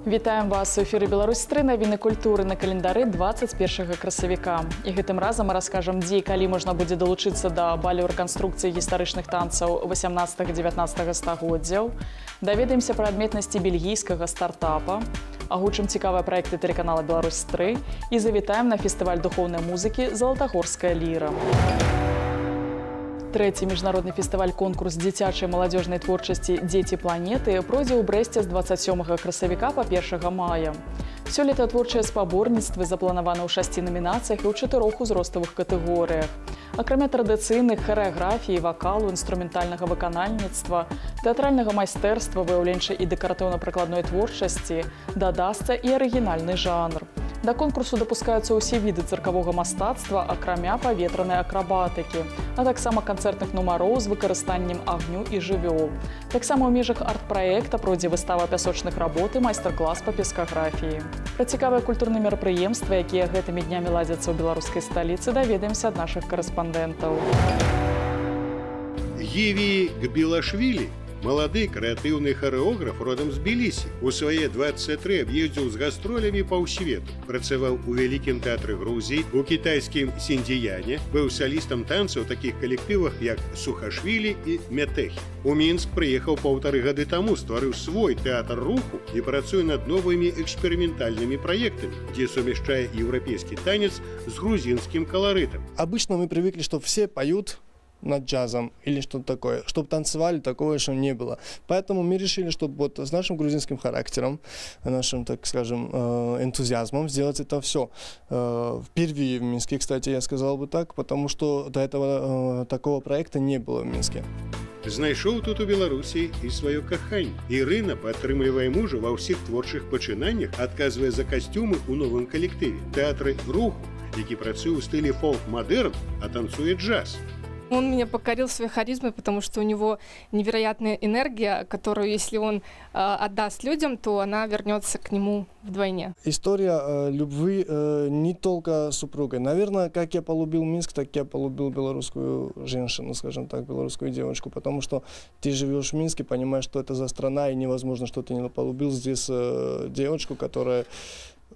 Вітаем вас у эфіры Беларусь-3, навіны культуры на календары 21 красавіка. І гэтым разам мы раскажам, дзе і калі можна будзе далучыцца да балю рэканструкцыі гістарычных танцаў 18-19 стагоддзяў. Даведаемся пра адметнасці бельгійскага стартапа, агучым цікавыя праекты тэлеканала Беларусь-3 і завітаем на фестываль духоўнай музыкі «Залатагорская ліра». Трэці міжнародны фестываль-конкурс дзіцячай маладзёжнай творчасці «Дзеці планеты» пройдзе ў Брэсце з 27 красавіка па 1 мая. Сёлета творчыя спаборніцтвы запланаваны ў 6 намінацыях і ў 4 узроставых катэгорыях. Акрамя традыцыйных харэаграфіі, вакалу, інструментальнага выканальніцтва, тэатральнага майстэрства, выяўленчай і дэкаратыўна-прыкладной творчасці дадасца і арыгінальны жанр. Да конкурсу дапускаюцца ўсе віды цыркавога мастацтва, акрамя паветранай акрабатыкі, а таксама канцэртных нумароў з выкарыстаннем агню і жывёл. Таксама ў межах арт-праекта пройдзе выстава пясочных работ і майстар-клас па пескаграфіі. Пра цікавыя культурныя мерапрыемствы, якія гэтымі днямі ладзяцца ў беларускай сталіцы, даведаемся ад нашых карэспандэнтаў. Гіві Гбілашвілі – малады крэатыўны харэограф родам з Тбілісі. У свае 23 аб'ездзіў з гастролямі паўсвету. Працаваў у Вялікім тэатры Грузіі, у кітайскім Сіндзіяне, быў салістам танца ў такіх калектывах, як Сухашвілі і Метэхі. У Мінск прыехаў паўтары гады таму, стварыў свой тэатр руху і працуе над новымі эксперыментальнымі праектамі, дзе сумяшчае еўрапейскі танец з грузінскім каларытам. Обычно мы привыкли, что все поют над джазом или что-то такое, чтобы танцевали, такого еще не было. Поэтому мы решили, чтобы вот с нашим грузинским характером, нашим, так скажем, энтузиазмом сделать это все. Впервые в Минске, кстати, я сказал бы так, потому что до этого такого проекта не было в Минске. Знайшоў тут у Беларусі і сваё каханне. Ірына падтрымлівае мужа ва ўсіх творчых пачынаннях, адказвае за касцюмы ў новым калектыве, тэатры руху, які працуе ў стылі фолк-мадэрн, а танцуе джаз. Он меня покорил своей харизмой, потому что у него невероятная энергия, которую, если он отдаст людям, то она вернется к нему вдвойне. История любви не только с супругой. Наверное, как я полюбил Минск, так я полюбил белорусскую женщину, скажем так, белорусскую девочку, потому что ты живешь в Минске, понимаешь, что это за страна, и невозможно, что ты не полюбил здесь девочку, которая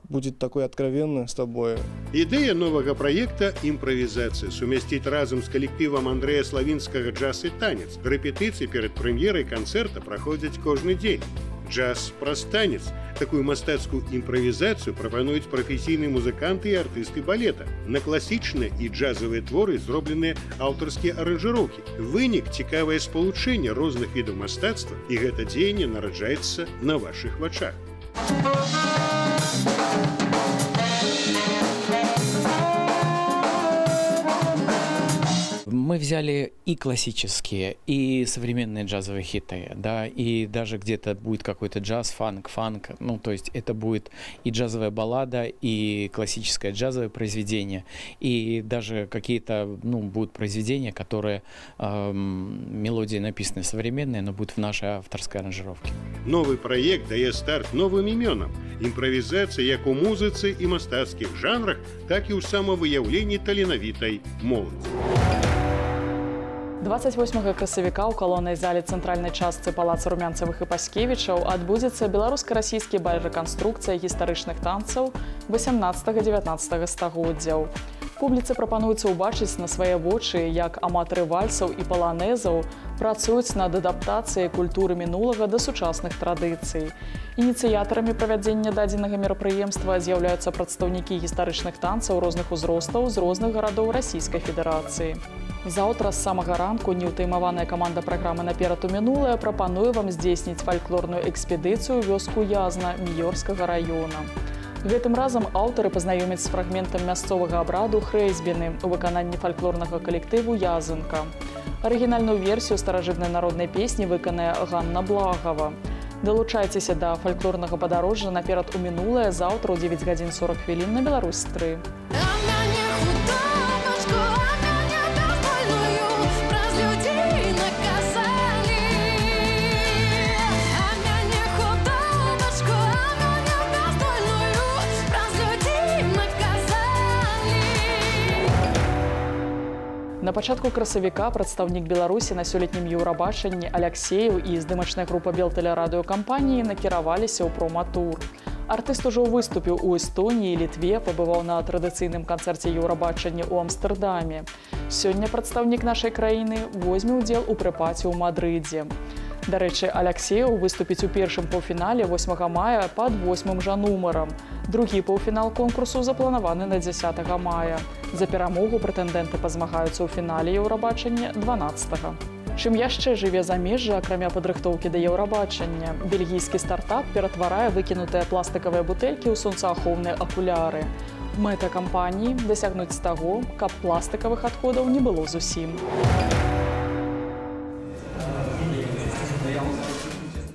будет такой откровенный с тобой. Ідэя новага праекта «Імправізацыя» сумясціць разам з калектывам Андрэя Славінскага джаз і танец. Рэпетыцыі перад прэм'ерай канцэрта праходзяць кожны дзень. Джаз праз танец. Такую мастацкую імправізацыю прапануюць прафесійныя музыканты і артысты балета. На класічныя і джазавыя творы зробленыя аўтарскія аранжыроўкі. Вынік – цікавае спалучэнне розных відаў мастацтва, і гэта дзеянне нараджаецца на вашых вачах. Мы взяли и классические, и современные джазовые хиты, да, и даже где-то будет какой-то джаз, фанк, ну, то есть это будет и джазовая баллада, и классическое джазовое произведение, и даже какие-то, ну, будут произведения, которые, мелодии написаны современные, но будут в нашей авторской аранжировке. Новый проект дае старт новым імёнам. Імправізацыя як у музыцы і мастацкіх жанрах, так і ў самавыяўленні таленавітай моладзі. 28 красавіка ў калоннай зале цэнтральнай частцы палаца Румянцавых і Паскевічаў адбудзецца беларуска-расійскі баль рэканструкцыя гістарычных танцаў 18-19 стагоддзяў. Публіцы прапануецца ўбачыць на свае вочы, як аматары вальсаў і паланезаў працуюць над адаптацыяй культуры мінулага да сучасных традыцый. Ініцыятарамі правядзення дадзенага мерапрыемства з'яўляюцца прадстаўнікі гістарычных танцаў розных узростаў з розных гарадоў Расійскай Федэрацыі. Заўтра з самага ранку неўтаймаваная каманда праграмы «Наперад у мінулае» прапануе вам здзейсніць фальклорную экспедыцыю ў вёску Язна Міёрскага раёна. Гэтым разам аўтары пазнаёмяць з фрагментам мясцовага абраду хрэсьбіны ў выкананні фальклорнага калектыву «Язынка». Арыгінальную версію старажытнай народнай песні выканае Ганна Благова. Далучайцеся да фальклорнага падарожжа «Наперад у мінулае» заўтра ў 9 гадзін 40 хвілін на Беларусь-3. На На пачатку красавіка прадстаўнік Беларусі на сёлетнім Еўрабачанні Аляксееў і здымачная група Белтэлерадыёкампаніі накіраваліся ў проматур. Артыст ужо выступіў у Эстоніі і Літве, пабываў на традыцыйным канцэрце Еўрабачання ў Амстэрдаме. Сёння прадстаўнік нашай краіны возьме ўдзел у прэпаце ў Мадрыдзе. Дарэчы, Аляксееў выступіць у першым паўфінале 8 мая пад 8-м жа нумарам. Другі паўфінал конкурсу запланаваны на 10 мая. За перамогу прэтэндэнты пазмагаюцца ў фінале Еўрабачання 12-го. Чым яшчэ жыве замежжа, акрамя падрыхтоўкі да Еўрабачання? Бельгійскі стартап ператварае выкінутыя пластыкавыя бутэлькі ў сонцаахоўныя акуляры. Мэта кампаніі – дасягнуць таго, каб пластыкавых адходаў не было зусім.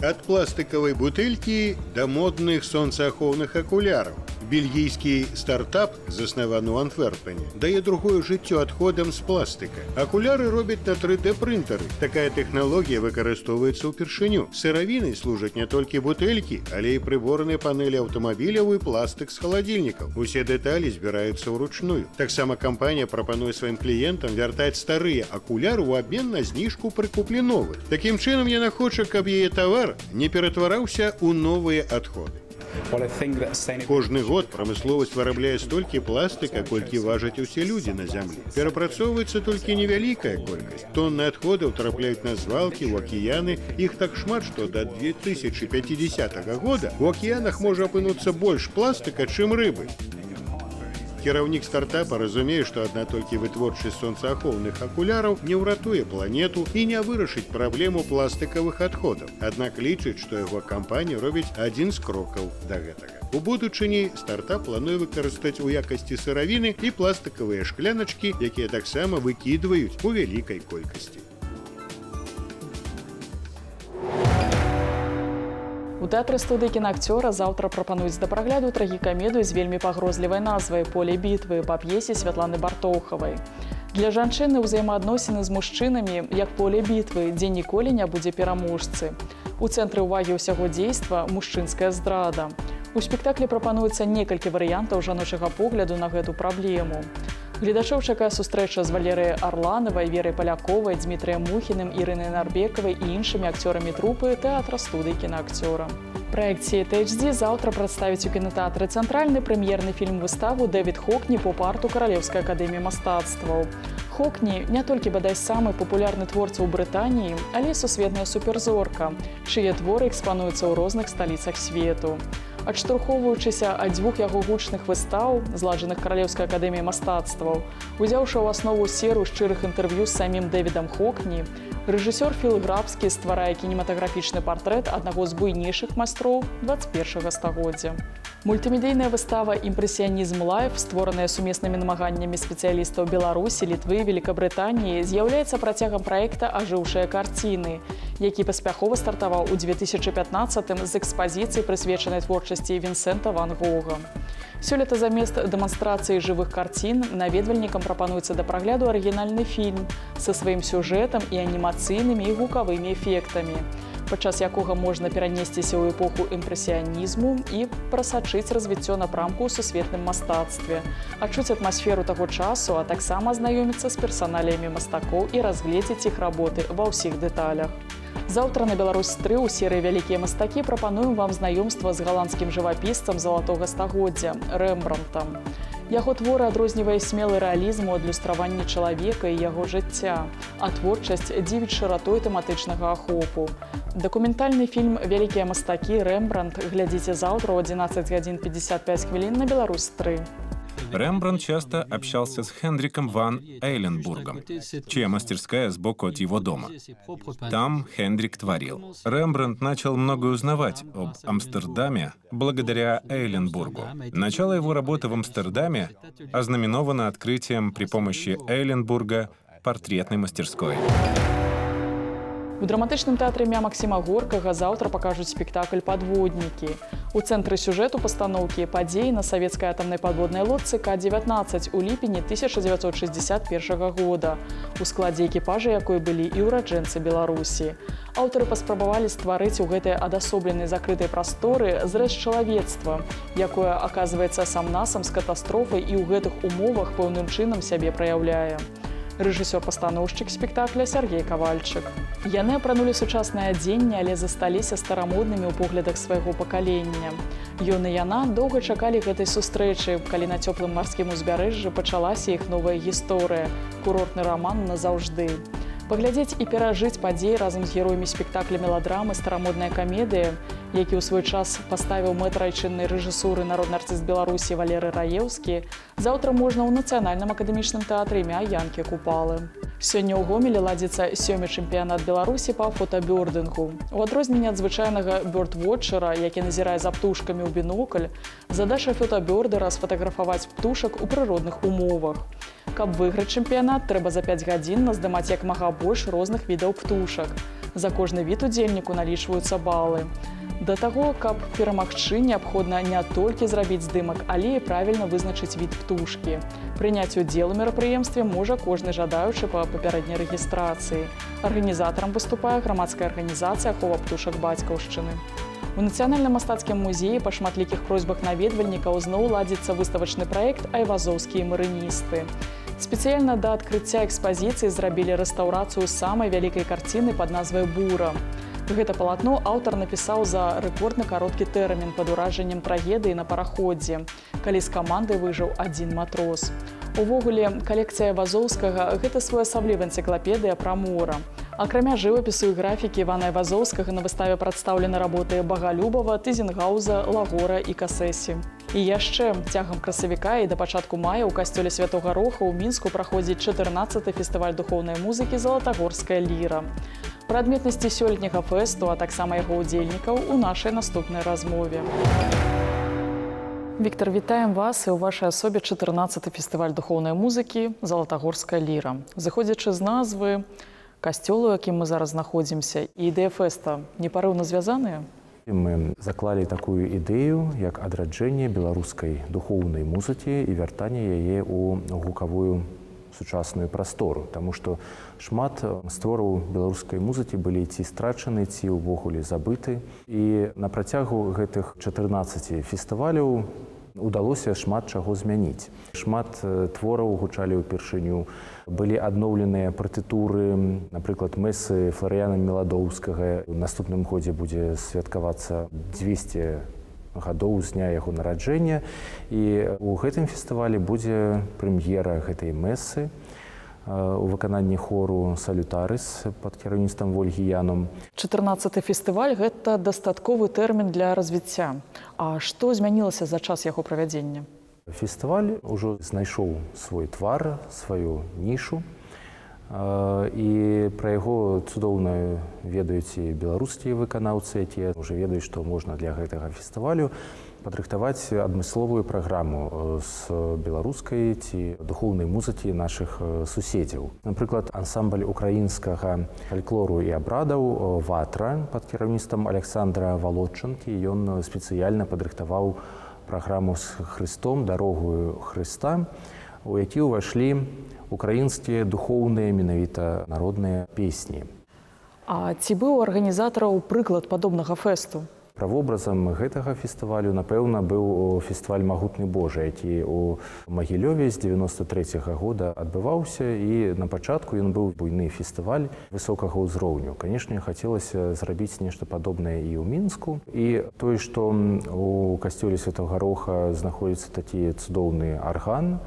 Ад пластыкавай бутэлькі да модных сонцаахоўных акуляраў. Бельгійскі стартап, заснаваны ў Антверпене, дае другое жыццё адходам з пластыка. Акуляры робяць на 3D-прынтары. Такая тэхналогія выкарыстоўваецца ўпершыню. Сыравінай служаць не толькі бутэлькі, але і прыборныя панелі аўтамабіляў і пластык з халадзільнікаў. Усе дэталі збіраюцца ўручную. Таксама кампанія прапануе сваім кліентам вяртаць старыя акуляры ў абмен на зніжку пры куплі новых. Такім чынам яна хоча, каб яе тавар не ператвараўся ў новыя адходы. Кожны год прамысловасць вырабляе столькі пластыка, колькі важаць усе людзі на зямлі. Перапрацоўваецца толькі невялікая колькасць. Тонны адходаў трапляюць на звалкі, ў акіяны. Іх так шмат, што да 2050 года у акіянах можа апынуцца больш пластыка, чым рыбы. Кіраўнік стартапа разумее, што адна толькі вытворчасць сонцаахоўных акуляраў не ўратуе планету і не вырашыць праблему пластыкавых адходаў. Аднак лічыць, што яго кампанія робіць адзін з крокаў да гэтага. У будучыні стартап плануе выкарыстаць у якасці сыравіны і пластыкавыя шкляначкі, якія таксама выкідваюць у вялікай колькасці. У тэатры студыі кінаакцёра заўтра прапануюць да прагляду трагікамедыю з вельмі пагрозлівай назвай «Поле бітвы» па п'есе Святланы Бартохавай. Для жанчыны ўзаемаадносіны з мужчынамі як поле бітвы, дзе ніколі не будзе пераможцы. У цэнтры ўвагі ўсяго дзейства мужчынская здрада. У спектаклі прапануецца некалькі варыянтаў жаночага погляду на гэту праблему. Гледачоў чакае сустрэча з Валерыяй Арланавай, Верай Паляковай, Дмітрыем Мухіным, Ірынай Нарбекавай і іншымі акцёрамі трупы тэатра студыі кінаакцёра. Праект «Сеет HD» заўтра прадставіць у кінатэатры «Цэнтральны» прэм'ерны фільм-выставу «Дэвід Хокні» по парту Каралеўскай акадэміі мастацтваў. Хокні не толькі, бадай, самы папулярны творца ў Брытаніі, але і сусветная суперзорка, чые творы экспануюцца ў розных сталіцах свету. Адштурхоўваючыся ад дзвюх яго гучных выстаў, зладжаных Каралеўскай акадэміяй мастацтваў, узяўшы ў аснову серыю шчырых інтэрв'ю з самім Дэвідам Хокні, рэжысёр Філ Грабскі стварае кінематаграфічны партрэт аднаго з буйнейшых майстроў 21 стагоддзя. Мультымедыйная выстава «Імпрэсіянізм лайф», створаная сумеснымі намаганнямі спецыялістаў Беларусі, Літвы, Великабрытаніі, з'яўляецца працягам праекта «Ажыўшыя карціны», які паспяхова стартаваў у 2015-м з экспазіцыі, прысвечанай творчасці Вінсента Ван Гога. Сёлета замест дэманстрацыі жывых карцін наведвальнікам прапануецца да прагляду арыгінальны фільм са сваім сюжэтам і анімацыйнымі і гукавымі эфектамі, падчас якога можна перанесціся ў эпоху імпрэсіянізму і прасачыць развіццё напрамку ў сусветным мастацтве, адчуць атмасферу таго часу, а таксама азнаёміцца з персаналіямі мастакоў і разгледзець іх работы ва ўсіх дэталях. Заўтра на Беларусь-3 у серыі «Вялікія мастакі» прапануем вам знаёмства з галандскім жывапісцам залатога стагоддзя Рэмбрантам. Яго творы адрознівае смелы рэалізм у адлюстраванні чалавека і яго жыцця, а творчасць дзівіць шыратой тэматычнага ахопу. Дакументальны фільм «Вялікія мастакі. Рэмбрандт» глядзіце заўтра ў 11:55 на Беларусь-3. Рембрандт часто общался с Хендриком ван Эйленбургом, чья мастерская сбоку от его дома. Там Хендрик творил. Рембрандт начал многое узнавать об Амстердаме благодаря Эйленбургу. Начало его работы в Амстердаме ознаменовано открытием при помощи Эйленбурга портретной мастерской. У драматычным тэатры імя Максіма Горкага заўтра пакажуць спектакль «Падводнікі». У цэнтры сюжэту пастаноўкі падзеі на савецкай атамнай падводнай лодцы К-19 у ліпені 1961 года, у складзе экіпажа якой былі і ўраджэнцы Беларусі. Аўтары паспрабавалі стварыць у гэтай адасобленай закрытай прасторы зрэз чалавецтва, якое аказваецца сам-насам з катастрофай і ў гэтых умовах пэўным чынам сябе праяўляе. Рэжысёр-пастаноўшчык спектакля Сяргей Кавальчык. Яны апранулі сучаснае адзенне, але засталіся старамоднымі ў поглядах свайго пакалення. Ён і яна доўга чакалі гэтай сустрэчы, калі на цёплым марскім узбярэжжы пачалася іх новая гісторыя – курортны раман назаўжды. Паглядзець і перажыць падзеі разам з героямі спектакля меладрамы «Старамодная камедыя», які ў свой час паставіў мэтр айчыннай рэжысуры народны артыст Беларусі Валерый Раеўскі, заўтра можна ў Нацыянальным акадэмічным тэатры імя Янкі Купалы. Сёння ў Гомелі ладзіцца сёмы чэмпіянат Беларусі па фотабёрдынгу. У адрозненне ад звычайнага бёрдвотчера, які назірае за птушкамі ў бінокль, задача фотабёрдера сфатаграфаваць птушак у прыродных умовах. Каб выйграць чэмпіянат, трэба за 5 гадзін наздымаць як мага больш розных відаў птушак. За кожны від удзельніку налічваюцца балы. Да таго, каб перамагчы, неабходна не толькі зрабіць здымак, але і правільна вызначыць від птушкі. Прыняць удзел у мерапрыемстве можа кожны жадаючы па папярэдняй рэгістрацыі. Арганізатарам выступае грамадская арганізацыя «Ахова птушак бацькаўшчыны». У Нацыянальным мастацкім музеі па шматлікіх просьбах наведвальнікаў зноў ладзіцца выставачны праект «Айвазоўскія марыністы». Спецыяльна да адкрыцця экспазіцыі зрабілі рэстаўрацыю самай вялікай карціны пад назвай «Бура». Гэта палатно аўтар напісаў за рэкордна кароткі тэрмін пад уражаннем трагедыі на параходзе, калі з камандай выжыў адзін матрос. Увогуле, калекцыя Айвазоўскага – гэта своеасаблівая энцыклапедыя пра мора. Акрамя жывапісу і графікі Івана Айвазоўскага на выставе прадстаўлены работы Багалюбава, Тызенгауза, Лагора і Касэсі. І яшчэ цягам красавіка і да пачатку мая ў касцёле Святога Роха ў Мінску праходзіць 14-ы фестываль духоўнай музыкі «Залатагорская ліра». Пра адметнасці сёлетняга фэсту, а таксама яго ўдзельнікаў у нашай наступнай размове. Віктор, вітаем вас і ў вашай асобе 14-ы фестываль духоўнай музыкі «Залатагорская ліра». Зыходзячы з назвы касцёлу, у якім мы зараз знаходзімся, і ідэя фэста непарыўна звязаныя? Мы заклалі такую ідэю, як адраджэнне беларускай духоўнай музыкі і вяртанне яе ў гукавую сучасную прастору, таму што шмат створаў беларускай музыкі былі ці страчаны, ці ўвогуле забыты. І на працягу гэтых 14 фестываляў удалося шмат чаго змяніць. Шмат твораў гучалі ўпершыню, былі адноўленыя партытуры, напрыклад, мэсы Фларыяна Меладоўскага. У наступным годзе будзе святкавацца 200 гадоў з дня яго нараджэння. І ў гэтым фестывалі будзе прэм'ера гэтай мэсы у выкананні хору «Салютарыс» пад кіраўніцтвам Вольгі Яном. 14-ы фестываль – гэта дастатковы тэрмін для развіцця. А што змянілася за час яго правядзення? Фестываль ужо знайшоў свой твар, сваю нішу. І пра яго цудоўна ведаюць і беларускія выканаўцы, якія ўжо ведаюць, што можна для гэтага фестывалю падрыхтаваць адмысловую праграму з беларускай ці духоўнай музыкі нашых суседзяў. Напрыклад, ансамбль украінскага фальклору і абрадаў «Ватра» пад кіраўніцтвам Александра Володчанкі, ён спецыяльна падрыхтаваў праграму з Хрыстом, дарогую Хрыста, у які ўвайшлі украінскія духоўныя, менавіта народныя песні. А ці быў у арганізатараў прыклад падобнага фэсту? Правобразам гэтага фестывалю, напэўна, быў фестываль «Магутны Божа», які ў Магілёве з 93-га года адбываўся, і на пачатку ён быў буйны фестываль высокага ўзроўню. Канешне, хацелася зрабіць нешта падобнае і ў Мінску. І тое, што ў касцёле Святога Роха знаходзіцца такі цудоўны арган,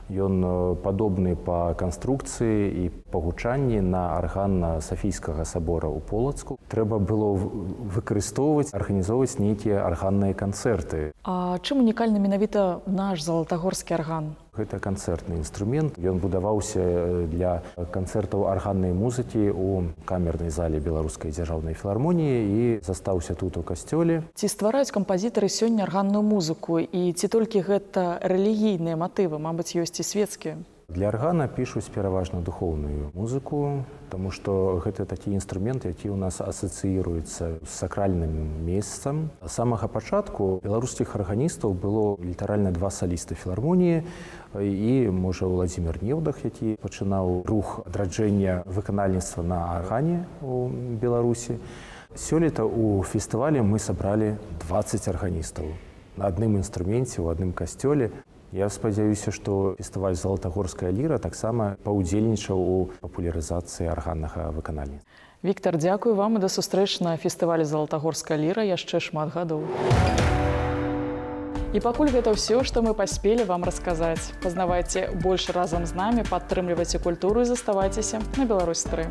ён падобны па канструкцыі і па гучанні на арган Сафійскага сабора ў Полацку. Трэба было выкарыстоўваць, арганізоўваць нейкія арганныя канцэрты. А чым унікальны менавіта наш залатагорскі арган? Гэта канцэртны інструмент. Ён будаваўся для канцэртаў арганнай музыкі ў камернай зале Беларускай дзяржаўнай філармоніі і застаўся тут у касцёле. Ці ствараюць кампазітары сёння арганную музыку і ці толькі гэта рэлігійныя матывы, мабыць, ёсць і светскія? Для аргана пішуць пераважна духоўную музыку, таму што гэта такі інструмент, які ў нас асацыіруецца з сакральным месцам. З самага пачатку беларускіх арганістаў было літаральна два салісты філармоніі і, можа, Уладзімір Неўдах, які пачынаў рух адраджэння выканальніцтва на аргане ў Беларусі. Сёлета ў фестывалі мы сабралі 20 арганістаў на адным інструменце, ў адным касцёле. Я спадзяюся, што фестываль «Залатагорская ліра» таксама паўдзельнічаў у папулярызацыі арганнага выканання. Віктар, дзякую вам і да сустрэч на фестывалі «Залатагорская ліра» яшчэ шмат гадоў. І пакуль гэта ўсё, што мы паспелі вам расказаць. Пазнавайце больш разам з намі, падтрымлівайце культуру і заставайцеся на Беларусь 3.